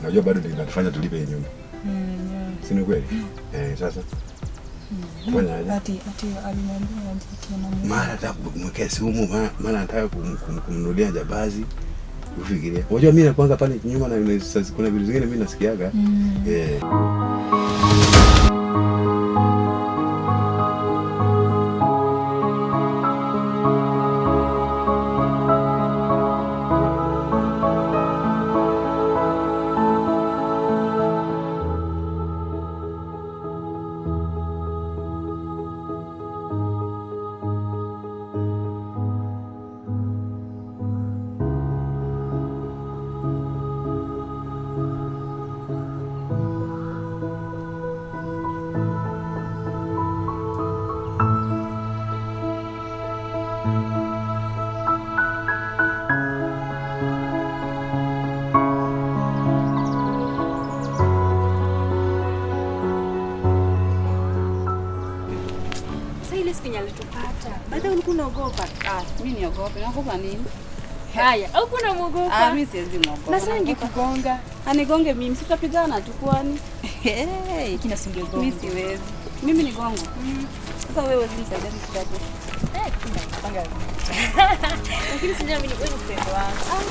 Najua bado ndio inatufanya tulipe hii nyumba. Si ni kweli? Sasa. Fanya aje? Ati alimwambia ati na mara nataka kumwekea sumu, mara nataka kumnunulia jambazi. Ufikirie. Unajua mimi nakuanga pale nyuma na kuna vitu vingine mimi nasikiaga. Baada ulikuwa unaogopa? Ah, mimi niogope. Naogopa nini? Haya, au kuna muogopa? Ah, mimi siwezi muogopa. Na sasa ningekugonga. Anigonge mimi, sitapigana tu kwani. Hey, kina singegonga. Mimi siwezi. Mimi ni gongo. Sasa wewe huwezi nisaidia kitu. Tunapanga. Lakini sijui mimi ni wewe mpendo wangu. Ah,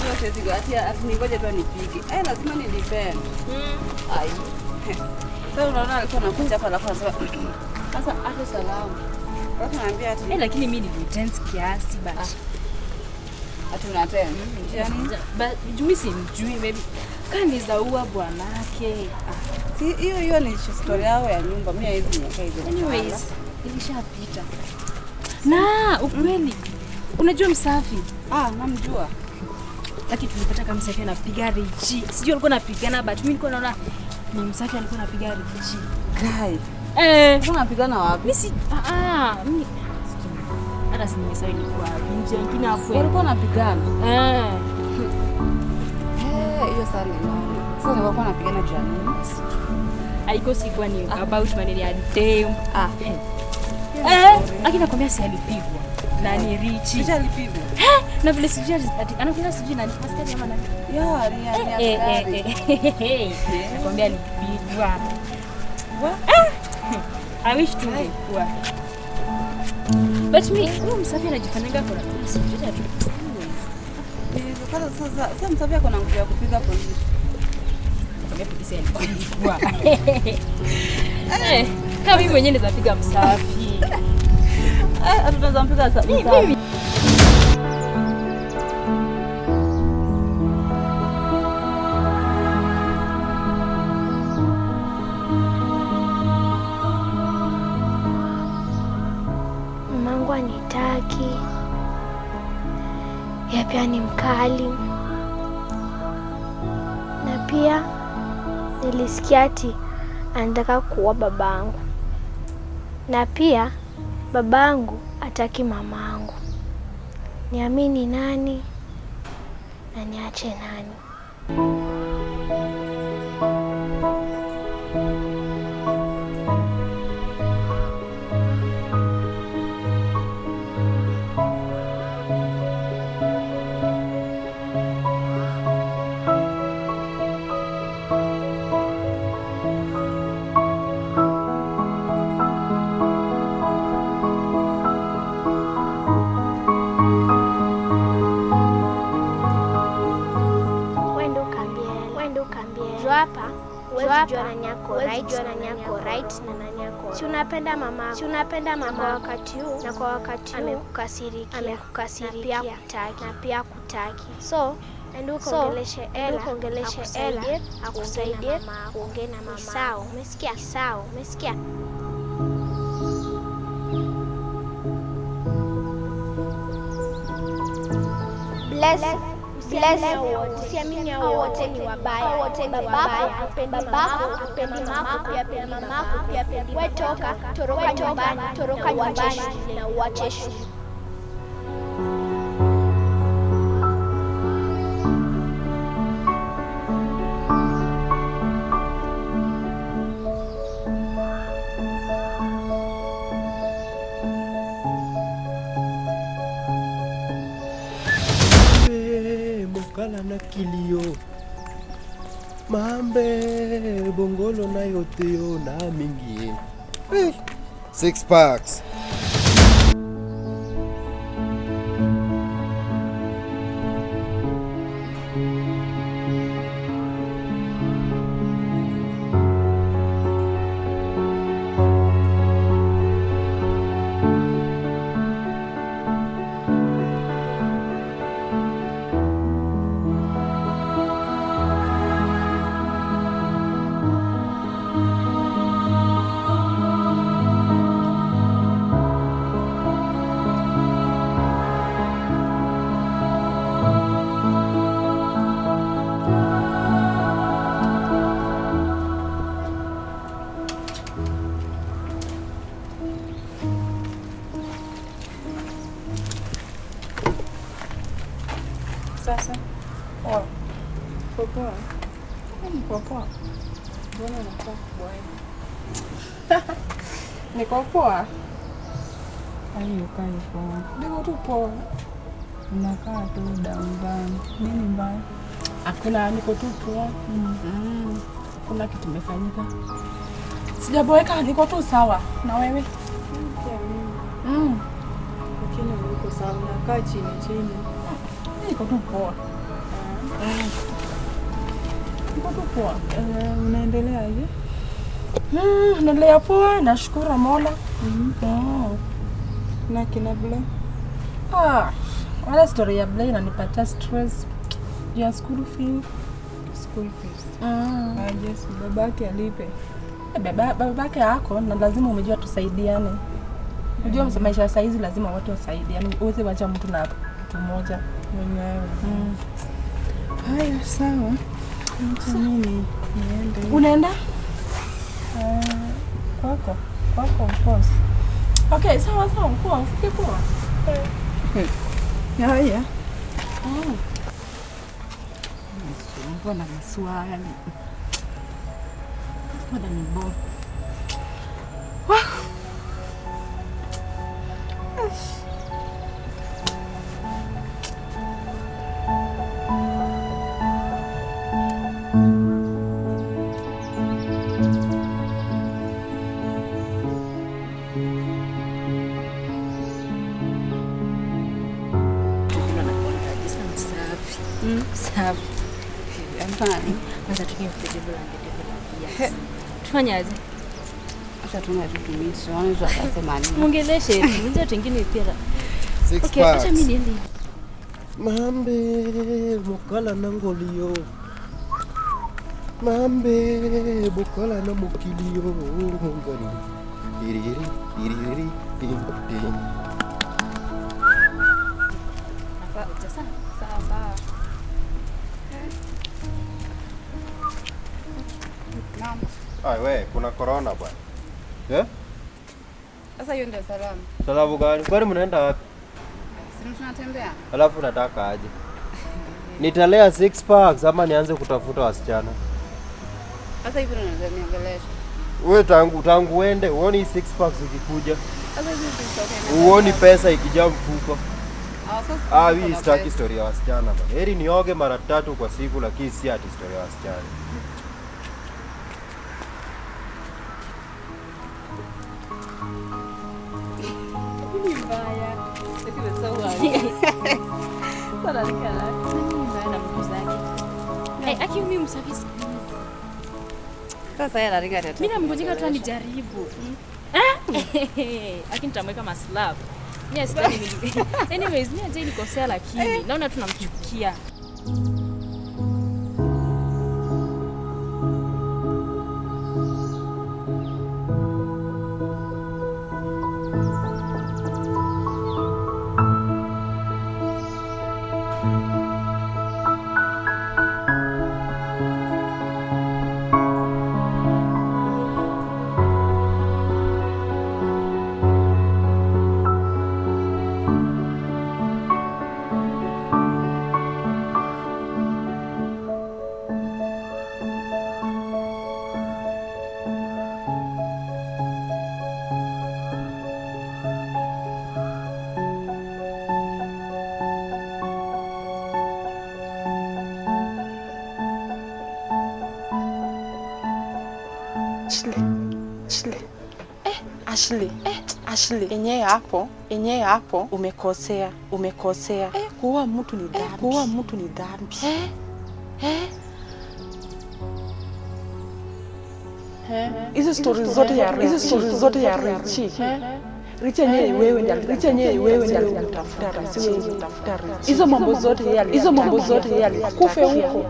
mimi siwezi kuatia, ningoje tu anipige. Lazima nilipende. Ai. Sasa unaona alikuwa anakuja hapa alafu anasema sasa hata salamu. Naambia ati lakini mimi ni tense kiasi but ati una tense. Yani but mimi simjui maybe kani zaua bwanake. Si hiyo ni story yao ya nyumba. Mimi haizi niweka hizo. Anyways, ilishapita. Na ukweli unajua Msafi? Ah, namjua. Lakini tulipata kama Msafi anapiga richi. Sijui alikuwa anapigana but mimi nilikuwa naona ni Msafi alikuwa anapiga richi. Guy. Unapigana wapi? Mimi si mimi hata si nimesahau ilikuwa wapi. Nje nyingine hapo. Walikuwa wanapigana. Hiyo sana ni noma. Sasa walikuwa wanapigana juu ya nini? Haiko sikuwa ni about maneno ya dem. Lakini nakwambia si alipigwa. Na ni Richi. Richi alipigwa. Na vile sijui anakuja sijui nani askari ama nani. Ya, ni askari. Nakwambia alipigwa. I wish tungekuwa. But me, huyu Msafi anajifanyanga kwa sijui tu. Sasa Msafi ako na nguvu ya kupiga polisi. Nakwambia polisi alipigwa. Kama mimi mwenyewe naweza piga Msafi. Tunaweza mpiga Msafi. Mimi. Mamangu anitaki. Yeye pia ni mkali. Na pia nilisikia ati anataka kuua babangu. Na pia babangu hataki mamangu. Niamini nani na niache nani? Si unapenda mama, si unapenda mama wakati huu na kwa wakati huu amekukasirikia na pia kutaki. So ndio ukaongeleshe Ella akusaidie kuongea na mama. Sawa, umesikia? Sawa, umesikia? Bless. Usiamini hao wote ni wabaya. Babako hapendi mamako, pia hapendi mamako, pia hapendi. Wewe toroka nyumbani, toroka nyumbani na uache shule. Mokala na kilio. Mambe bongolo na yote yo na mingi. Six packs. Sasa. Poa. Poa. Niko poa. Mbona unakaa kuboeka? Niko poa. Ai, ukai poa. Niko tu poa. Unakaa tu down down. Nini mbaya? Hakuna, niko tu poa. Kuna kitu kimefanyika. Sijaboeka, niko tu sawa. Na wewe? Pia mimi. Lakini uko sawa, unakaa chini chini. Niko tu poa. Niko tu poa. Unaendelea aje? Naendelea poa, nashukuru Mola. Na kina Blay? Wala story ya Blay inanipatia stress ya school fee. School fees. Yes, babake alipe. Babake yako na lazima umejua tusaidiane. Unajua maisha ya saizi lazima watu wasaidiane. Uweze wacha mtu na kitu moja. Mwenyewe. Haya, sawa. Acha mimi niende. Unaenda? Kwako. Kwako of course. Okay, sawa sawa, poa, ufike poa. Haya. Mbona maswali? Mbona ni bo? Tufanyaje? Acha tunaye tutumie, tuone tutasema nini. Muongeleshe, mmoja twingine pia. Six Okay, packs. acha mimi niende. Mambe mokala na ngolio. Mambe bokala na mokilio ngani. Iriri iriri ping ping. Sawa sawa. Naam. Ai we, kuna corona bwana. Eh? Sasa hiyo ndio salamu. Salamu gani? Kwani mnaenda wapi? Si tunatembea? Alafu nataka aje? Nitalea six packs ama nianze kutafuta wasichana? Sasa hivi unaweza niongelesha. Wewe tangu uende, uoni six packs ikikuja? Sasa hivi sisi Uoni pesa ikijaa mfuko? Sasa Hii sitaki story ya wasichana bwana. Heri nioge mara 3 kwa siku lakini si ati story ya wasichana. Aki mimi msafi siku hizi. Sasa yeye analinga tatu. Mimi namngojeka tu anijaribu. Aki nitamweka maslap. Mimi sidhani mimi. Anyways, mimi hata nilikosea lakini naona tunamchukia. Ashley, Ashley, enyewe hapo umekosea, umekosea. Kuua mtu ni dhambi. Kuua mtu ni dhambi. Hizo stories zote ya hizo stories zote ya Richi. Richi yenyewe wewe ndiye, Richi yenyewe wewe ndiye alikutafuta, si wewe ulimtafuta Richi. Hizo mambo zote yeye, hizo mambo zote yeye alikufe huko.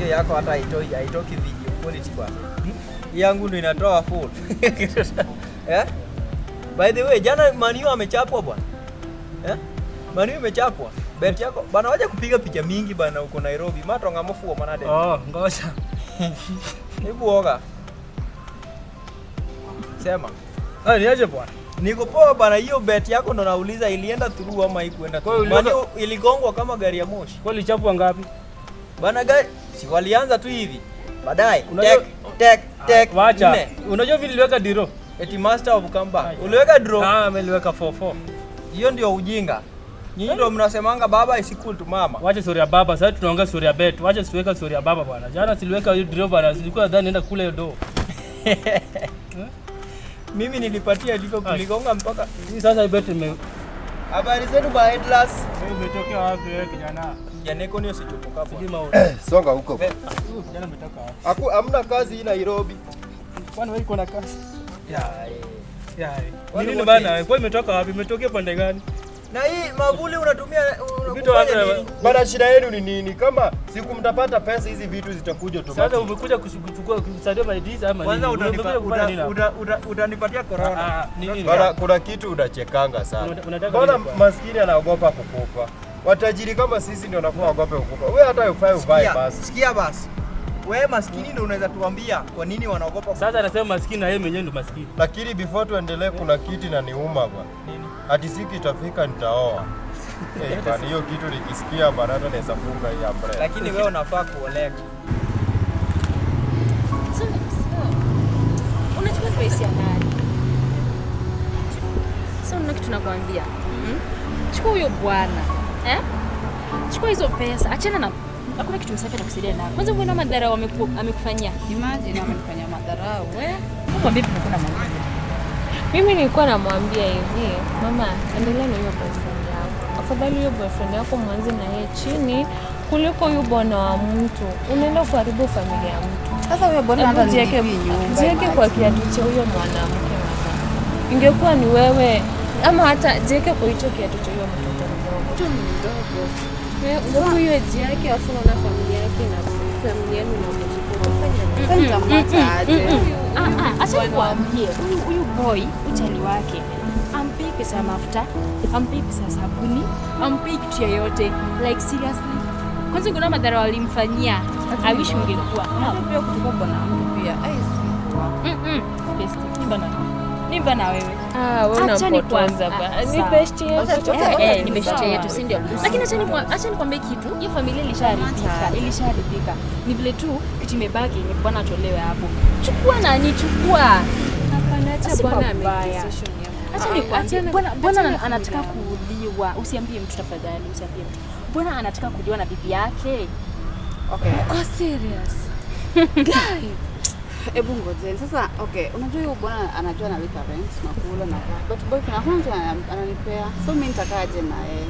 Yako hata haitoki video quality bwana. Yangu ndio inatoa full. Eh? By the way, jana Manu amechapwa bwana. Eh? Manu amechapwa. Bet yako bana, waje kupiga picha mingi bana huko Nairobi. Matonga mofuo manade. Oh, ngoja. Hebu oga. Sema. Ah, niaje bwana? Niko poa bana, hiyo bet yako ndo nauliza ilienda through ama haikuenda. Manu iligongwa kama gari ya moshi. Kwa ilichapwa ngapi? Bana gari si walianza tu hivi. Baadaye tek tek wacha. Unajua vile niliweka draw. Eti master of comeback. Uliweka draw? Ah, niliweka 4-4. Hiyo ndio ujinga. Nyinyi ndio mnasemanga baba is equal to mama. Wacha story ya baba, sasa tunaongea story ya bet. Wacha siweka story ya baba bwana. Jana siliweka hiyo draw bwana, silikuwa nadhani nenda kula hiyo draw. Mimi nilipatia liko kuligonga mpaka hii sasa bet ime. Habari zenu ba Atlas. Wewe umetokea wapi wewe kijana? Janeko ni usichopoka hapo. Songa huko. Kijana umetoka wapi? Haku hamna kazi hii Nairobi. Kwani wewe uko na kazi? Ya. Nini bana? Kwa imetoka wapi? Imetokea pande gani? Na hii mavuli unatumia unakufanya nini? Bana, shida yenu ni nini? Kama siku mtapata pesa hizi vitu zitakuja automatic. Sasa umekuja kuchukua kusaidia maidizi ama nini? Kwanza utanipatia corona. Bana, kuna kitu unachekanga sana. Bana, maskini anaogopa kukufa. Watajiri kama sisi ndio wanakuwa waogope kukufa. Wewe hata ufai uvae basi. Sikia basi. Wewe maskini ndio unaweza tuambia kwa nini wanaogopa. Sasa anasema maskini na yeye mwenyewe ndio maskini. Lakini before tuendelee kuna kitu inaniuma bwana. Nini? Ati siku itafika nitaoa. Eh, bwana hiyo kitu nikisikia bwana hata naweza funga hii umbrella. Lakini wewe unafaa kuoleka. So, unachukua pesa ya nani? Sasa una kitu nakwambia. Chukua huyo bwana. Eh? Chukua hizo pesa. Achana na hakuna kitu msafi atakusaidia nayo. Kwanza uone madhara amekufanyia. Imagine amenifanyia madhara wewe. Mwambie kuna mambo. Mimi nilikuwa namwambia hivi, mama, endelea na hiyo boyfriend yako. Afadhali hiyo boyfriend yako mwanze na yeye chini kuliko huyo bwana wa mtu. Unaenda kuharibu familia ya mtu. Sasa huyo bwana hata jiweke nyumba. Jiweke kwa kiatu cha huyo mwanamke mama. Ingekuwa ni wewe ama hata jiweke kwa hicho kiatu cha huyo mtoto mdogo. Mtu mdogo. Wewe huyo eji yake afu unaona familia yake na familia yenu inamchukua. Acha nikwambie, huyu boy uchali wake ampei pesa ya mafuta, ampei pesa ya sabuni, ampei kitu yoyote. Like seriously. Kwanza kuna madhara walimfanyia. I wish ungekuwa. Pia kuchukua bwana mtu pia. Ai si. Best. Ni bana wewe. Ah, wewe unapotoza bana. Ni best yetu. Ni best yetu, si ndio? Lakini acha nikwambie kitu. Hiyo familia ilishaharibika. Ilishaharibika. Ni vile tu kitu imebaki ni bwana atolewe hapo. Chukua nani chukua. Hapana, acha bwana amebaya. Acha nikwambie, bwana anataka kuuliwa. Usiambie mtu tafadhali, usiambie mtu. Bwana anataka kuuliwa na bibi yake. Okay. Uko serious? Guy. Hebu ngojeni. Sasa okay, unajua huyo bwana anajua analipa rent na kula na but boyfriend hakuna ananipea. So mimi nitakaje na yeye?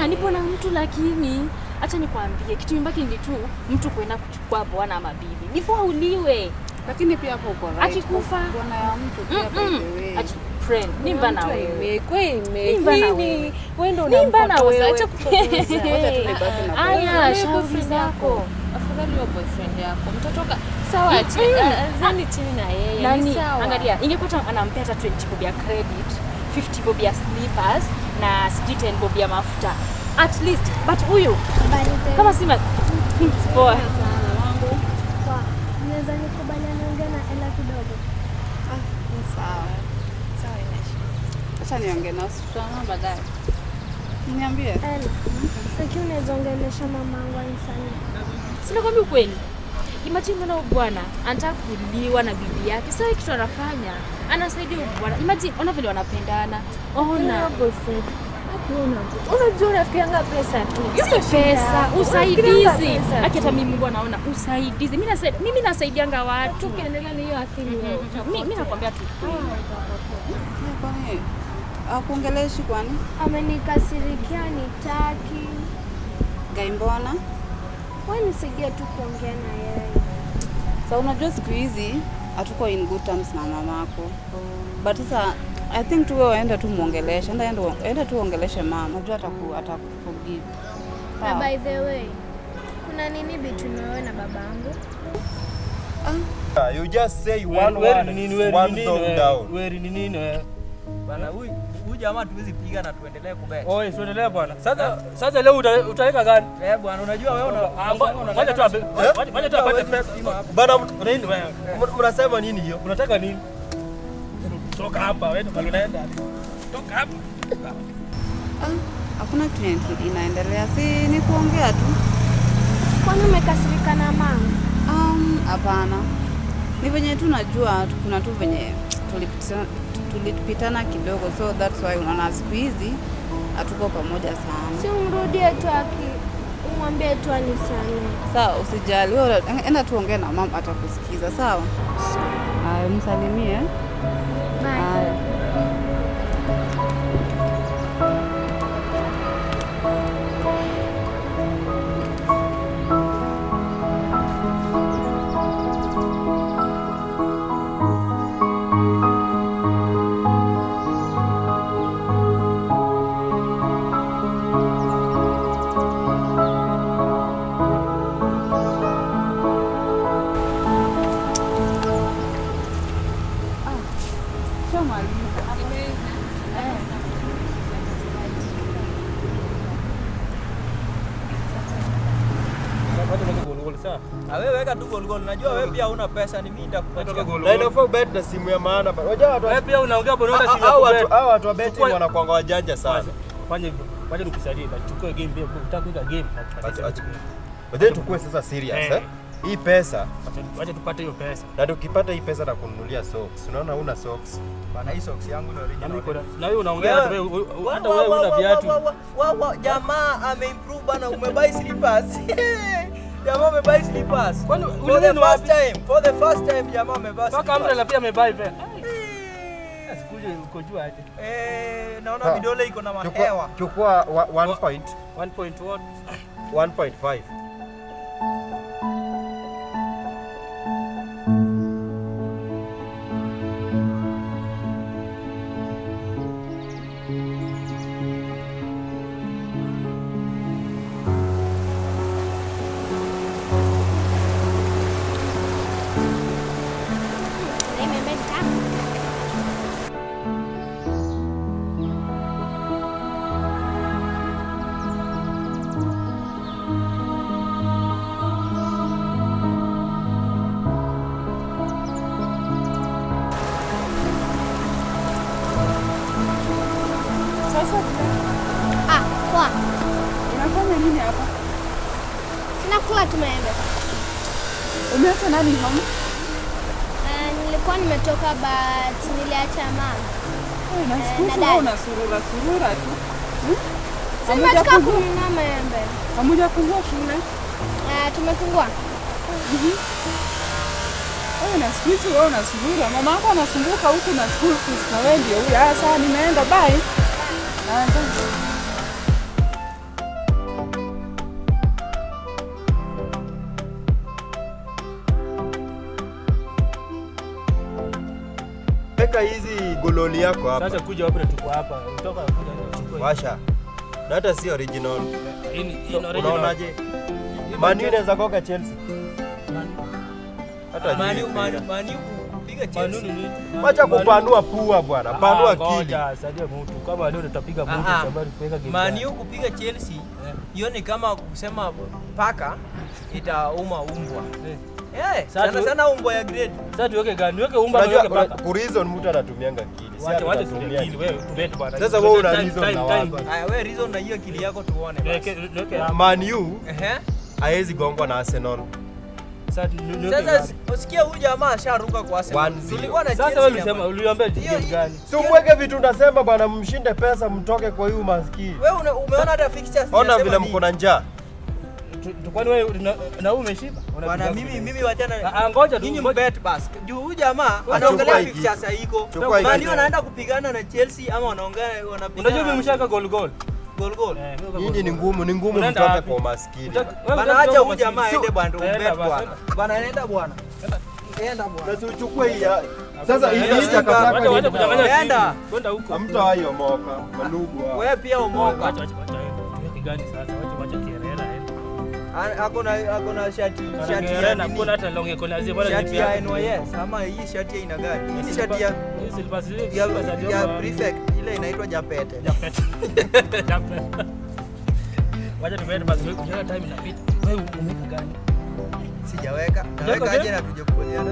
Ni bwana mtu lakini acha nikwambie kitu mbaki ni tu mtu kwenda kuchukua bwana ama bibi. Before uliwe. Lakini pia hapo uko right. Akikufa bwana ya mtu pia by the way. Friend, nimba na wewe. Kweli nini? Wewe ndio unampotoza. Acha kupotoza. Aya, shauri zako. Afadhali wa boyfriend yako. Mtotoka sawa, azani chini na yeye. Nani? Angalia, ingekuta anampea hata 20 bob ya credit, 50 bob ya slippers na sijui 10 bob ya mafuta. At least, but huyu kama si poa. Poa. Unaweza nikubaliana niongee na Ella kidogo? Sawa. Sawa Inesh. Acha niongee na tutaona baadaye. Niambie. Ella, sasa unaweza ongelesha mamangu anisamehe. Sina kwambia ukweli. Imagine mwana bwana anataka kuliwa na bibi yake. Sasa kitu anafanya, anasaidia bwana. Imagine ona vile wanapendana. Ona boyfriend. Unajua unafikianga pesa tu. Si pesa, usaidizi. Aki hata mimi Mungu anaona usaidizi. Mimi nasaidianga watu. Ukiendelea na hiyo akili wewe. Mimi nakwambia tu. Kwani hakuongeleshi kwani? Amenikasirikia nitaki. Gaimbona? Wewe nisaidie tu kuongea na yeye. Sasa unajua siku hizi hatuko in good terms na mamako. But sasa I think tu wewe enda tu muongeleshe. Enda tu ongeleshe mama. Unajua atakuforgive. Na by the way, kuna nini between wewe na babangu? You just say one word, one thumb down. Wewe ni nini wewe? Bana huyu jamaa tuwezi piga na tuendelee kubet. Oi, tuendelee bwana. Sasa leo utaweka gani? Eh bwana, unajua wewe una ngoja tu apate pesa. Bana nini wewe? Mnasema nini hiyo? Unataka nini? Toka hapa wewe bado unaenda. Toka hapa. Hakuna kitu inaendelea. Si ni kuongea tu. Kwani umekasirika na mama? Hapana. Ni venye tu najua kuna tu venye tulipitana kidogo, so that's why unaona siku hizi hatuko pamoja sana. Si umrudie tu aki umwambie tu anisamehe. Sawa, usijali. Wewe enda tuongee na mama atakusikiza, sawa? Sawa. Msalimie. Bye. Wewe weka tu goal goal. Najua wewe pia huna pesa, ni mimi nitakupatia. Na inafaa ubet na simu ya maana. Unajua watu wewe pia unaongea bwana una simu ya kubet. Hao watu wa betting wanakuanga wajanja sana. Fanya hivyo. Wacha nikusaidie, nachukua game pia. Unataka kuweka game na kupatia. Wacha tukue sasa serious eh. Hii pesa, wacha tupate hiyo pesa. Na tukipata hii pesa na kununulia socks. Unaona una socks. Bana hii socks yangu ni original. Na wewe unaongea hata wewe una viatu. Wa jamaa ameimprove bana, umebuy slippers. Jamaa amebuy slippers. Kwani for the first time jamaa amevaa slippers. Paka umbrella pia amebuy pia. Sikuje uko juu aje. Naona vidole iko na mahewa. Chukua 1 point. 1.1. 1.5. Poa. Unafanya nini hapa? Nakula tu maembe. Umeacha nani home? Nilikuwa nimetoka but niliacha mama. Na siku hizi una surura tu. Simetoka kununua maembe. Hamjafungua shule? Tumefungua. Na siku hizi wewe unasurura. Mama yako anasumbuka huku na school fees na wewe ndio huyu. Sasa nimeenda, bye. Weka hizi goal loli yako hapa. Sasa kuja wapi na tuko hapa? Utoka kuja uchukue. Washa. Na hata si original. Hii ni original. Unaonaje? Man U inaweza koka Chelsea. Hata Man U kupiga Chelsea. Wacha kupanua pua bwana, panua akili. Ngoja, saidia mtu. Kama leo tutapiga mtu sababu kuweka game. Man U kupiga Chelsea, hiyo ni kama kusema paka itauma umbwa. Sana sana umbwa ya grade. Sasa tuweke gani? Weke umbwa na weke paka. Ku reason mtu anatumianga akili. Wacha akili wewe, tubet bwana. Sasa wewe una reason na wapi? Haya wewe reason na hiyo akili yako tuone basi. Man U haezi gongwa na Arsenal. Sasa usikia huyu jamaa asharuka kwa Arsenal. Tulikuwa na Chelsea. Sasa wewe ulisema uliambia game gani? Si umweke vitu unasema bwana, mshinde pesa mtoke kwa huyu maskini. Wewe umeona hata fixtures. Ona vile mko na njaa. Kwani wewe na wewe umeshiba? Bwana mimi wachana. Ngoja tu. Nyinyi mbet basi. Juu huyu jamaa anaongelea fixtures haiko. Man U anaenda kupigana na Chelsea ama wanaongea wanapigana. Unajua mimi mshaka goal goal. Goal goal. Nyinyi ni ngumu mtoke kwa maskini. Bwana acha huyu jamaa aende bwana, umbet bwana. Bwana anaenda bwana. Enda bwana. Na si uchukue hii. Sasa hii takataka wacha kudanganya. Enda. Kwenda huko. Hamtawahi omoka, manugu hao. Wewe pia omoka. Acha tuweke gani sasa? Wacha kierera. Ako na shati ya na kuna hata long iko lazima bwana shati ya NYS ama hii shati ya ina gani? Hii shati ya ya prefect ile inaitwa Japete. Japete. Wacha tuende basi, kuna time inapita. Wewe umeweka gani? Sijaweka. Naweka aje na tuje kukubaliana.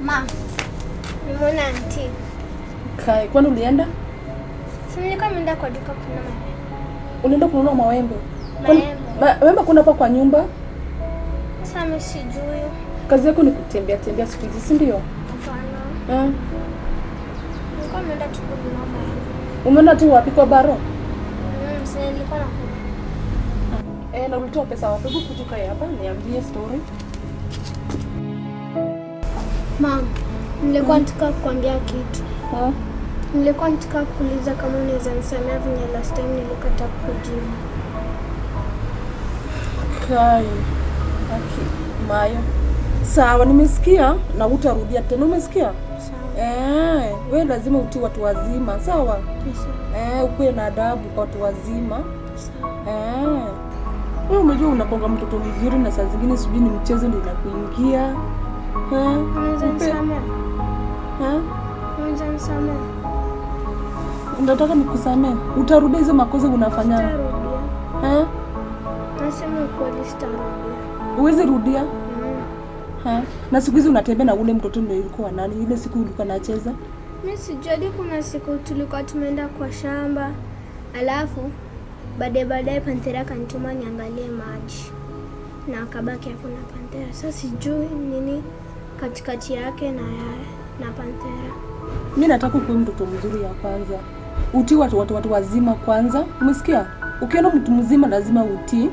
Ma, nimeona auntie. Kai, kwani ulienda? Si nilikuwa nimeenda kwa duka kununua maembe. Ulienda kununua maembe? Maembe kuna hapa kwa nyumba? Sasa mimi sijui. Kazi yako ni kutembea tembea siku hizi, si ndio? Hapana. Nilikuwa nimeenda tu kununua maembe. Umeenda tu wapi kwa baro? Si nilikuwa nakula. Na ulitoa pesa wapi? Hebu kutoka hapa niambie story. Mom, nilikuwa nataka kukuambia kitu. Nilikuwa nataka kuuliza kama unaweza nisamea venye last time nilikataa kukujibu. Kai. Okay. Mayo. Sawa, nimesikia na utarudia tena, umesikia? Sawa. Wewe lazima utii watu wazima, sawa? Sawa. Ukuwe na adabu kwa watu wazima. Sawa. Wewe umejua unakonga mtoto mzuri na saa zingine sijui ni mchezo ndio inakuingia. Unaweza nisamea? Unaweza nisamea? Unataka nikusamee? Utarudia hizo makosa unafanya? Sitarudia. Nasema ukweli, sitarudia. Uwezi rudia? Na siku hizi unatembea na ule mtoto ndio ilikuwa nani? Ile siku ulikuwa unacheza? Mimi sijui, kuna siku tulikuwa tumeenda kwa shamba, alafu baadaye Panthera kanituma niangalie maji. Na akabaki hapo na Panthera. Sasa sijui nini katikati yake na Panthera. Mimi nataka kuwa mtoto mzuri ya kwanza. Utii watu wazima kwanza. Umesikia? Ukiona mtu mzima lazima utii.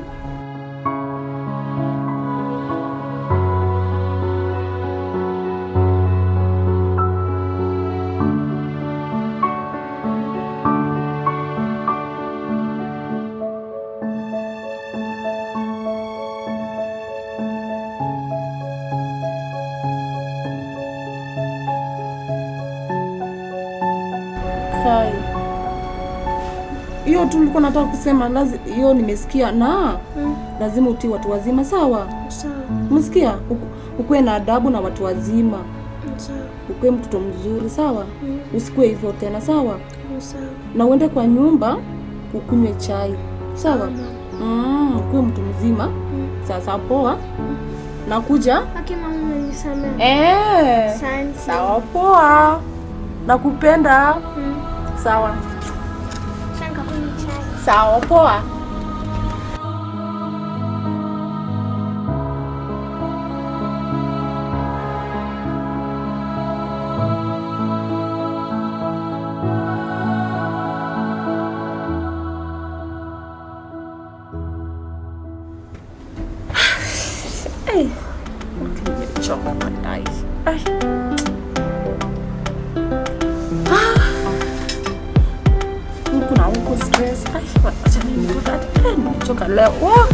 Hiyo tu nilikuwa nataka kusema, hiyo nimesikia na lazima utii watu wazima, sawa? Sawa. Umesikia? Ukuwe na adabu na watu wazima. Sawa. Ukuwe mtoto mzuri, sawa? Usikuwe hivyo tena, sawa? Sawa. Na uende kwa nyumba ukunywe chai. Sawa? Ukuwe mtu mzima. Sasa poa. Nakuja. Okay mama, umenisamehe. Asante. Sawa poa. Nakupenda. Sawa. Sasa nikakunywa chai. Sawa, poa. Hey, nimechoka bandai. Ai. Ah. Huku na huku stress. Ai, wacha mimi nikuta. Nimechoka leo. Wah.